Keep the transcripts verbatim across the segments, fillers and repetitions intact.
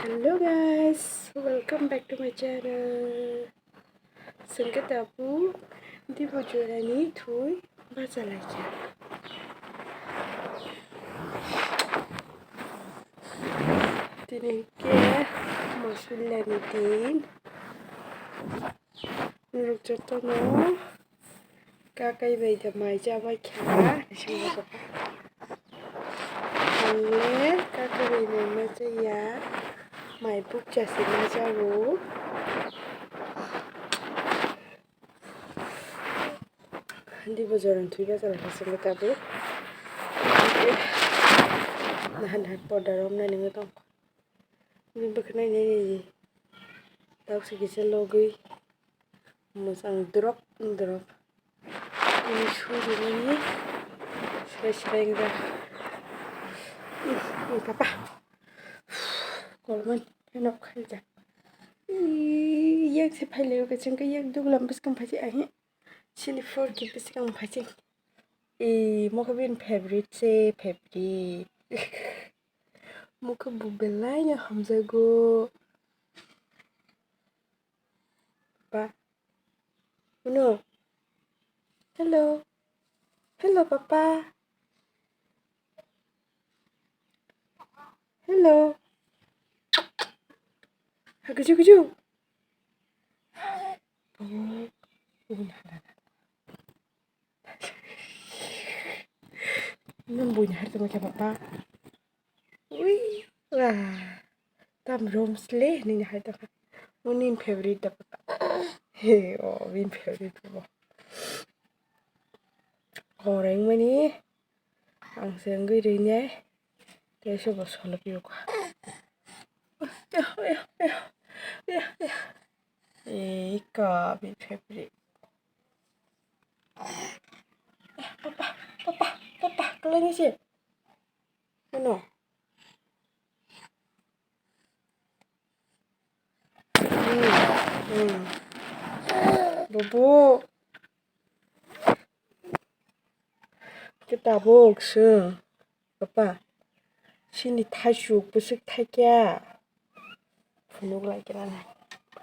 Hello guys, welcome back to my channel. Sengke tabu dibo jorani thui bacha laikha. Tini ke mosulani din. Norok jotono kakai bai da mai chabai kha. Ang le kakai bai mai ma chaya, mai bukcha se ma chago. Dibo jorani thui bacha laikha sengke tabu. Nahan nahan porda romnani wngwi tong. Bini bwkha nai nai nai di. Tauk se kisa logwi. Mwchang drop drop. Ini suri mani. Srai srai wngkha. Papa. Kolman. Nok khaijak. Yak se phailaio kachang ka yak duglam bwskang phaji ahi. Chini four kg bwskang phaji. Ee, mokhe bini favorite se, favorite. Mokhe bo belai no hamjago. Ba. Uno. Hello. Hello, papa. Hello. Ha, kuju, kuju. Oh, oh, na, na, na. Nang buina har tongma khe papa. Ui, wah. Tam rom sle nini hai tongkha. Mo nini favorite da papa. He, oh, nini favorite papa. Koreng mani. Ang se wngwi rwinai. Tei se bo solo phiyokha. Ei ka bini favorite. Papa, papa, papa, kalai ni se. Ano? Hmm, hmm. Bobo. Khe tabuk swng, papa, chini thaichuk bwswk thaikya? Phunuk lai khe nang.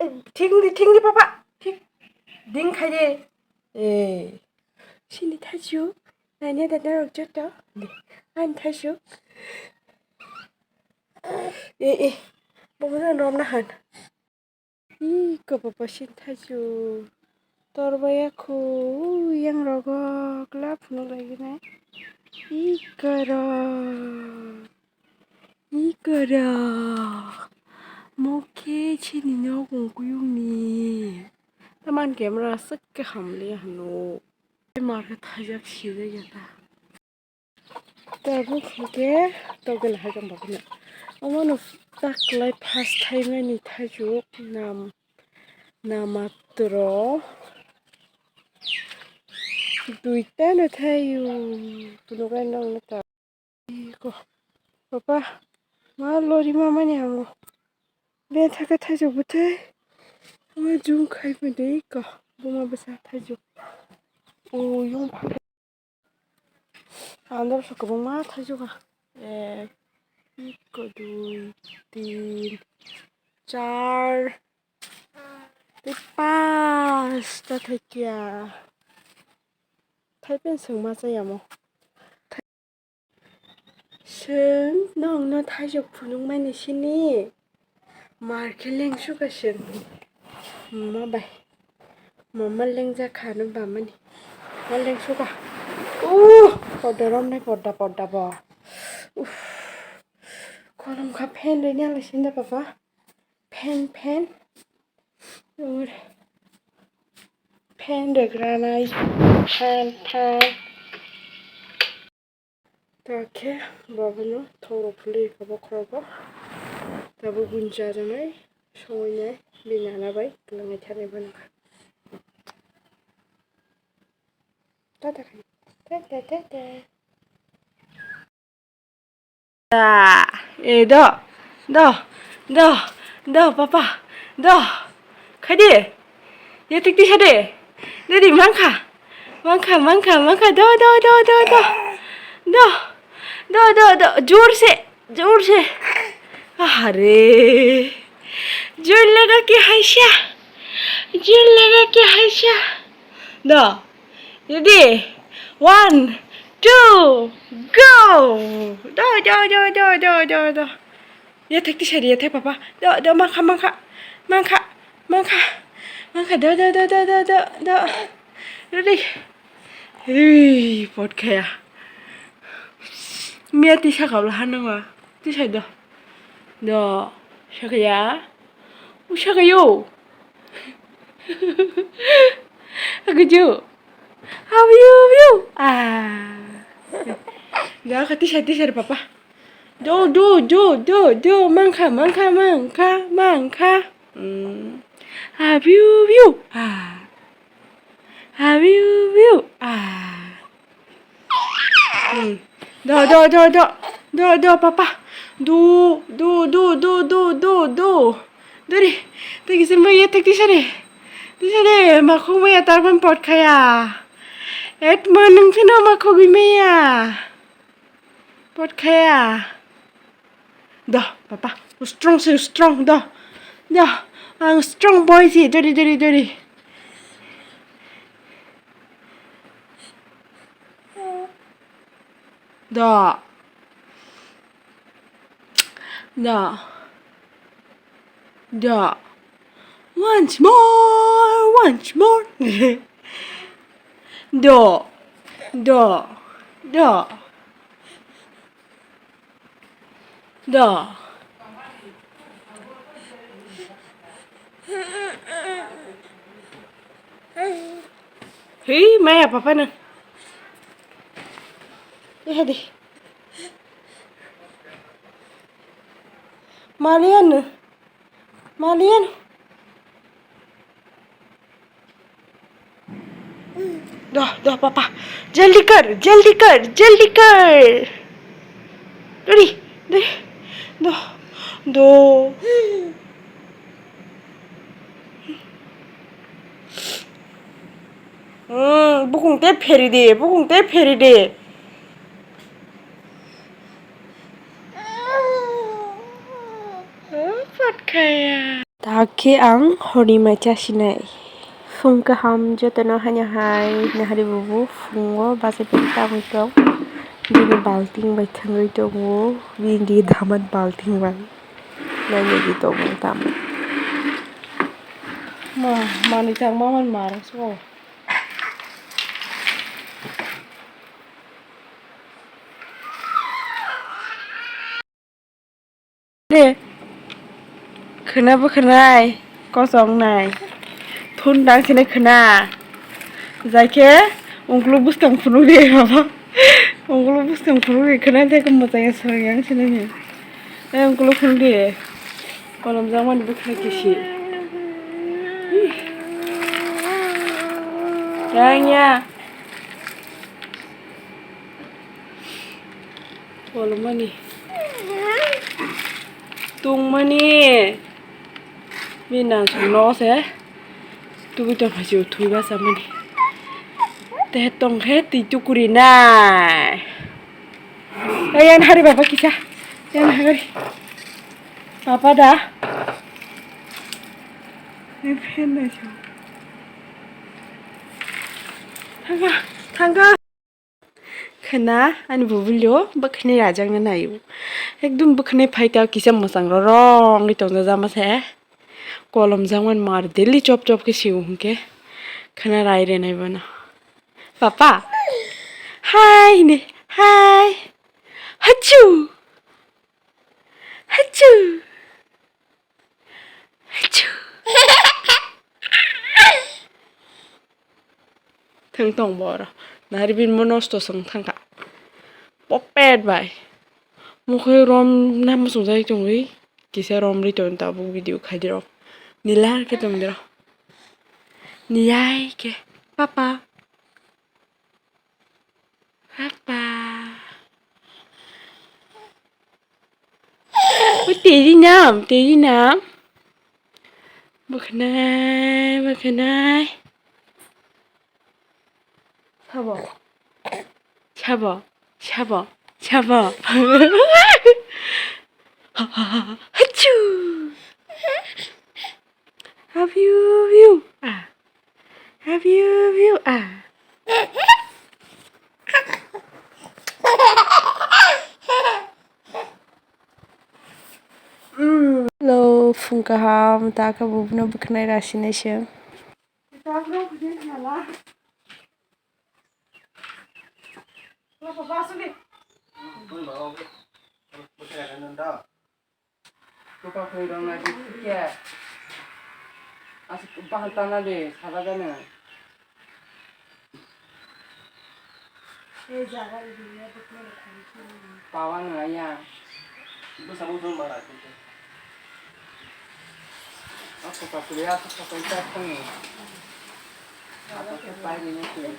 Ei, thik wngdi, thik wngdi, papa, thik. Ding khai de. Ei, chini thaichuk, naina da norok joto. Ani thaichuk. Ei, ei, bo no romna han. Iko papa sin thaichuk. Tor baya khu yang rogo kla phunuk lagi nai. Iko ro. Iko ro. Mokhe chini nok ungkuyung ni. Taman camera sik ke hamli hanu. Mar ke thajak sida jata. Tabuk hwnkhe togel hai tong babuno. Omono taklai first thaimani thaichuk nam, namatro duitano thaio. Phunukgwi nokno ta. Iko, papa, ma lori mamani hango. Bethakhe thaichuk bwthai. Ma jum khai phai de iko. Buma bwsa thaichuk. O, yung pha. Andor so kwbangma thaichukha. Ek, iko, dui, tin, char, tei panch ta thaikya. Thaipen swngma chayamo. Chwng nokno thaichuk phunukmani sini. Mar khe lengsukha chwng. Mama bai. Mama lengjakha ano bamani. Ma lengsukha. Uh, podda romnai podda podda bo. Uff. Kolom kha fan rwini ala sinda papa. Fan, fan. Ur. Fan rwgranai. Fan, fan. Ta khe babono thoro phulwi ka bokhorogo. Tabuk bini chajaknai songwi nai bini nana bai kwlwngwi thani phano kha. Tata khai. Tata, tata. Ah, eh, do, do, do, do, papa, do. Khai di. Ya, tik, tik, hade. Dadi, mangkha. Mangkha, mangkha, mangkha. Do, do, do, do, do. Do. Do, do, do. Jor se, jor se. Ahare. Jor laga ke haisa. Jor laga ke haisa. Do. Ready? One, two, go! Do, do, do. Yathek tisari, yathek papa. Do, do, mankha, mankha. Mankha, mankha. Mankha, do, do. Ready? Ui, pot khaya. Miya tisa kabla hanangwa. Tisai do. Do. Sakaya. U sakayo. Aguju. Abiu, abiu. Ah. Do, ka tisai, tisai papa. Do, do, do, do, do. Mankha, mankha, mankha, mankha. Mm. Abiu, abiu. Ah. Abiu, abiu. Ah. Hmm. Do, do, do, do. Do, do, papa. Do, do, do. Dori. Tagi se maya tak tisari. Tisari, makhuk maya tarban pot khaya. Et manung phino makhuk maya. Pot khaya. Do, papa. Strong si, strong. Do. Do. Ang strong boy si. Dori, dori, dori. Do. Do. Do. Once more, once more. Do. Do. Do. Do. Hei, maya papa na. Lihat deh. Malian. Malian. Doh, doh, papa. Jaldi kar, jaldi kar, jaldi kar. Dori, dori. Doh, doh. Hmm, bukung te pheri de, bukung te pheri de. Pot khaya. Takhe ang horni mai chasinai. Phung kaham jotono haino hai nahari bubu phungo bachai pai tangwi tong. Bini balting bai thangwi tongo. Bini daman balting bai. Nainwi tongo tamo. Ma, manwi tang ma man marang so. De. Khwna bo khwnai, kosong nai. Thun dang sini khwna. Jaikhe ungkuluk bwskang phunuk de baba. Ungkuluk bwskang phunuk de khwna de khe mwchang ya swrang yang sini ni. Eh, ungkuluk phunuk de. Kolom jang mani bwkhwlai kisi. Yang ya. Kolomani. Tungmani. Bini nangsong no se. Tubui tongphai se thui bachamani. Te tongkhe twi tukuri nai. Ei, yan hari baba kisa. Yan hari. Papa da. Ni phen nai se. Thangka, thangka. Khwna, ani bubulio bwkhwnai rajakna naio. Ekdum bwkhwnai phaita kisa mwchang rorong wngwi tongjak jama se. Kolom jakmani mar daily chop chop khe sio hwnkhe. Khwna rai rwnai bono. Papa. Hai hini. Hai. Hachu. Hachu. Hachu. Thang tong boro. Nari bin mo nosto song thangka. Popet bai. Mokhe rom na muchung jai tongwi. Kisa rom ri ton tabuk video khaidi rom. Nilar khe tong diro. Niyai khe. Papa. Papa. Ui, teri nam, teri nam. Bwkhwnai, bwkhwnai. Sabo. Sabo, sabo, sabo. Hachu! Have you, you, ah. Have you, you, ah. Hello, phung kaham, ta khe bubuno bwkhnai rasinai se. Tuka khoi rok na di khe. Asuk bahal tana de, sara jani. Pawa no ya. Bwsa bwsa mara khe. Asuk ka khoi, asuk ka khoi ta khoi. Asuk ka pai ni khoi.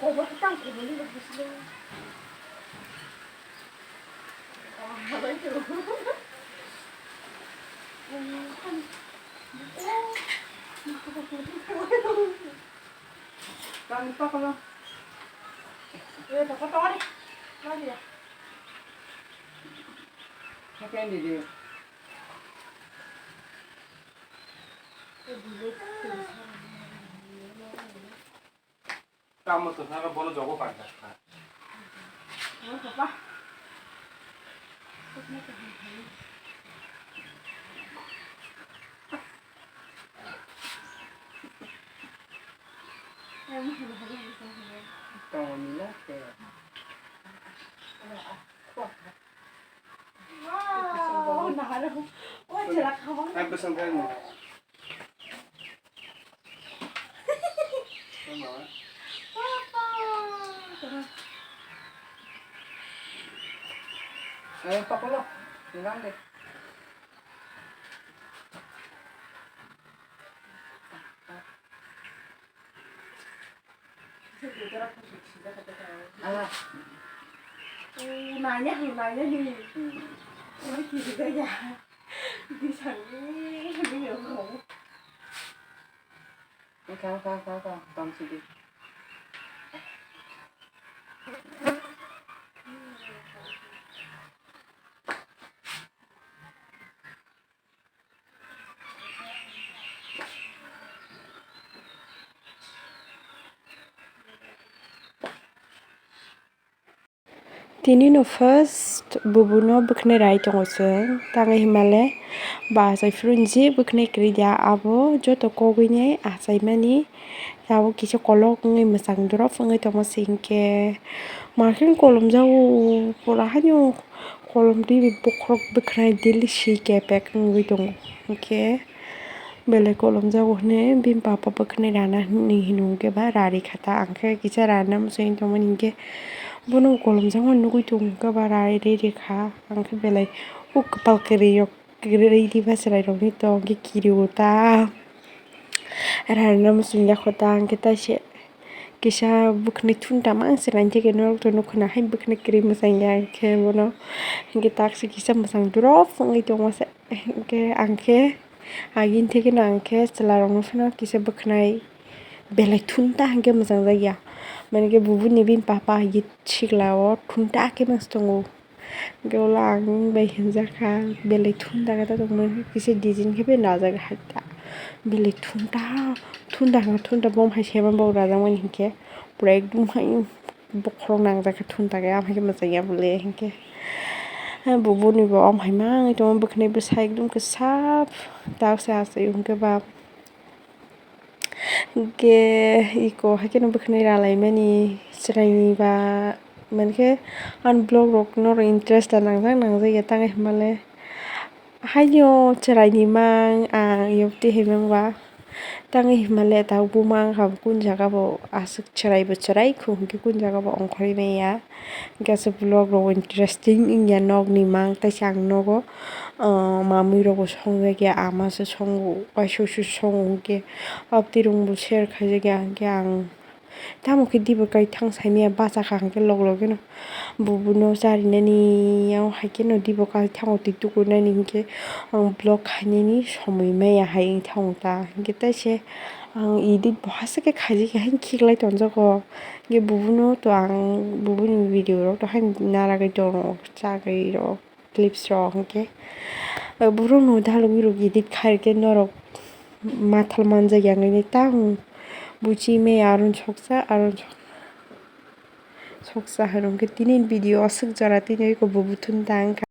Tamo to saka bono jogo panda. Tamo mila te. Wow, nahara. Wah, jelak khamang. Ai, besang kali ni. Papa. Eh, papa lo. Nang de. Ala. Nanya, nanya ni. Oi, kiri gaya. Di sini, di rumah. Kau, kau, kau, kau, tong sini. Tini no first bubuno bwkhnai rai tongo chwng, tangwi himale ba achai phuru je bwkhnai kwrwi dia abo joto kogwi nai achaimani. Tabuk kisa kolok wngwi mwchang drop wngwi tongma se hinkhe, makhe kolomjago pura haino kolom twi bokhorok bwkhnai daily si kepek wngwi tongo. Hinkhe belai kolomjago hwnwi bini papa bwkhnai rana hwnwi hino hinkhe ba rari kha ta, ang khe kisa rana mwsai tongmani hinkhe bono kolomjakmani nugwi tongo hinkhe ba rari rikha, ang khe belai o kwpal kwrwi rok. Kwrwi diba chwrairokni tong khe kirio ta. Rarino muchung yakho ta, hwnkhe taise kisa bwkhwnwi thun tama ang se naintheke norok to nukho na hai bwkhwnwi kwrwi mwchang ya, hwnkhe bono hwnkhe taksi kisa mwchang drop wngwi tongma se, hwnkhe ang khe agini thekeno ang khe chwlarokno phano kisa bwkhwnai belai thun ta hwnkhe mwchang jak ya, mani khe bubuni bini papa agi sikla o thun ta khe masa tongo. Hwnkhe ulo ang bai hinjakha, belai thun ta khe ta tongmani kisa design khe bai najak hai ta. Belai thun ta, thun ta, thun ta, bom hai sema bo rajakmani hinkhe pura ekdom hai bokhorok nangjak khe thun ta khe, am hai khe mwchang ya bole hinkhe. Bubuni bo om hai ma wngwi tongo, bwkhwnai bwsa ekdom khe sap, tak se achai o hinkhe ba. Hwnkhe iko haikhe no bwkhwnai ralaimani chwraini ba, mankhe ani vlog rok norok interest da nangjak nangjak ya tangwi hwnmale. Haino chwraini mang ang yokti hai mangba tangwi hwnmale tabuk buma wngkha bo kun jaga bo aswk chwrai bo chwrai khu hwnkhe kun jaga bo ongkhorwi manya. Hwnkhe aswk vlog rok interesting wngya nokni mang, tei se ang nogo, ah, mamui rokbo songjakya, ama se songo, waisa waisa songo hwnkhe, abtwi rokbo share khaijakya, hwnkhe ang tamo khe dibo kaithang saimanya, bachakha hwnkhe log logeno bubuno charinani, yao haikheno dibo kaithango twi tukuinani hwnkhe ang vlog khainani somoi maya hai wngthango ta, hwnkhe tei se ang edit bo hasteke khaijakya haino khiklai tonjago. Hwnkhe bubuno to ang bubuni video rok to haino naragwi tongo, chagwi rok, clips rok hwnkhe. Borokno dalogwi rok edit khairokhe norok mathal manjak ya wngwi tang buchi me aron soksa aron sok-, soksa hwnwi tini video aswk jora tini eko bo buthun tang kha.